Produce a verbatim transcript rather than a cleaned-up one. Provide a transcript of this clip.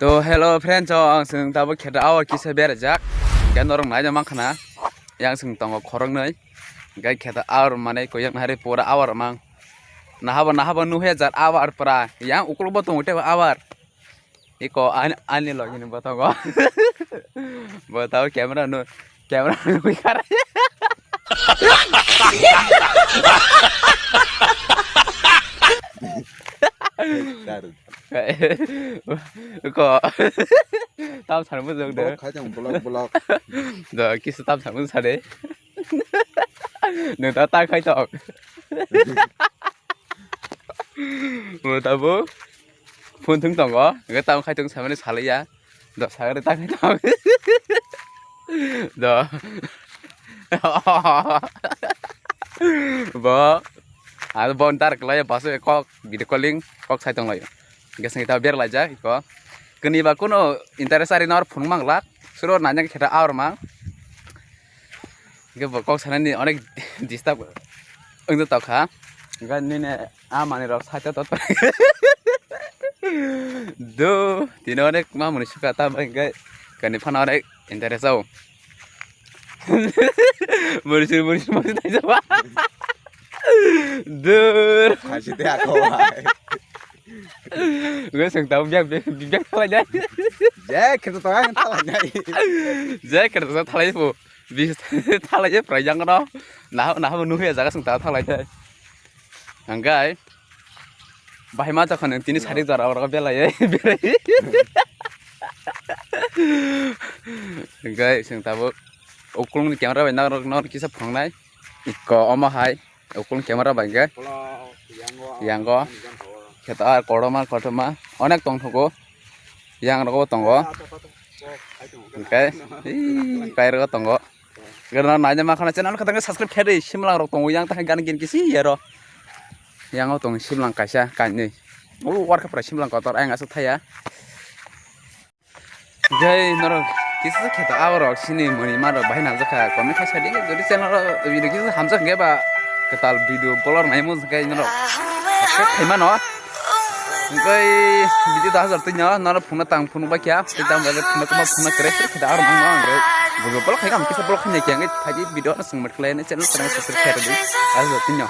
To hello friends, o ang chwng tabuk kheto awar kisa berajak. Hwnkhe norok naina mankha na, yang chwng tongo khoroknwi. Hwnkhe kheto awar manwi koi yang hari pura awar mang. Nahabo nahabo nuhe jat awar pura. Yang ukulok bo tongo tebo awar. Iko ani, ani logi ni bo tongo. Bo tabo camera no, camera no kara. Ko. Tam sar bujok de. Block khai tong, block, block. Do kisa tam sar bujok sade. Nung ta ta khai tong. Mo tabo. Phone thung tongo. Ga tam khai tong samani salaiya. Do sagare ta khai tong. Do. Bo. Ado bon tar kelai baso kok video calling kok sai tong lai. Geseng ta ber lai ja ko. Keni ba kuno interest ari nor phone mang lak. Suro nanya khe ta aur mang. Ge bo kok sanani onek disturb wngwi tokha. Ga nini a mani rok saita tot. Do tino onek ma muni suka ta bai ga kani phana onek interest au. Mursi mursi mursi tai jaba. Dur. Haji te ako hai. Gue seng tau biak biak biak thalai jai. Je kerja tau ang thalai jai. Je kerja tau thalai po. Bis thalai jai prai jang no. Nah nah nuhi jaga seng tau thalai jai. Anggai. Bahai ma chakha nang tini sari jora oro belai belai. Anggai seng tabo. Ukulung ni camera bai nang nang kisa phungnai. Iko omo hai. Ukulung camera bai ke. Yango. Kheto ar koroma kotoma. Onek tong thugo. Yang rogo tongo. Hwnkhe, ii, kairok tongo. Gana naina makhana channel khatang subscribe khe di, simlang rok tongo yang tang gan gin kisi yero. Yang o tong simlang kaisa kainwi. O warkha pura simlang kotor ayang aswk thaya. Gai norok kisa khe ta aborok sini mani marok bahai nangjakha comment khai sadi jodi channel rok video kisa hamjak hwnkhe ba kwtal video bolor naimung hwnkhe norok subscribe khaimano. Hwnkhe video da hajar twi no, noro phunukna tang phunukbai kha, tei tang bai phunukma phunukna kwrwi kwrwi khe da aro mangno ang rw. Bujo block khai kam kisa block khai khe ang khai video no swngmwt khlai channel channel subscribe khlai rwdi. Hajar twi no.